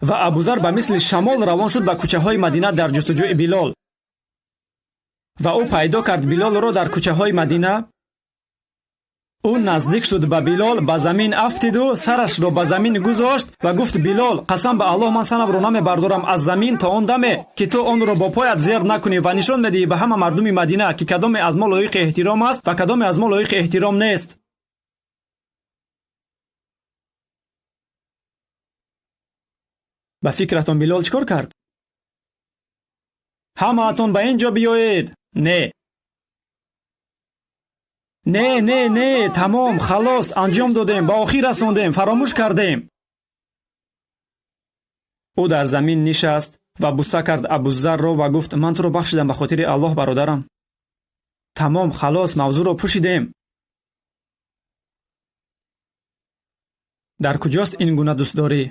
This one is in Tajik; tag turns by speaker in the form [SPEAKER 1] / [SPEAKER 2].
[SPEAKER 1] Ва Абузар ба мисли шамол равон шуд ба кӯчаҳои Мадина дар ҷустуҷӯи Билол. Ва ӯ пайдо кард Билолро дар кӯчаҳои Мадина. Ӯ наздик шуд ба Билол, ба замин афтиду сарашро ба замин гузошт ва гуфт: Билол, қасам ба Аллоҳ, ман сарамро намебардорам аз замин то он даме, ки ту онро бо поят зер накунӣ ва нишон медиҳӣ ба ҳама мардуми Мадина, ки кадоме аз мо лоиқи эҳтиром аст ва кадоме аз мо лоиқи эҳтиром нест. Ба фикратон Билол чӣ кор кард? Ҳамаатон ба ин ҷо биёед. Не. Не, не, не, тамом, халос, анҷом додем, ба охир расондем, фаромӯш кардем. Ӯ дар замин нишаст ва буса кард Абузарро ва гуфт: ман туро бахшидам ба хотири Аллоҳ, бародарам. Тамом, халос, мавзӯъро пӯшидем. Дар куҷост ин гуна дӯстдорӣ?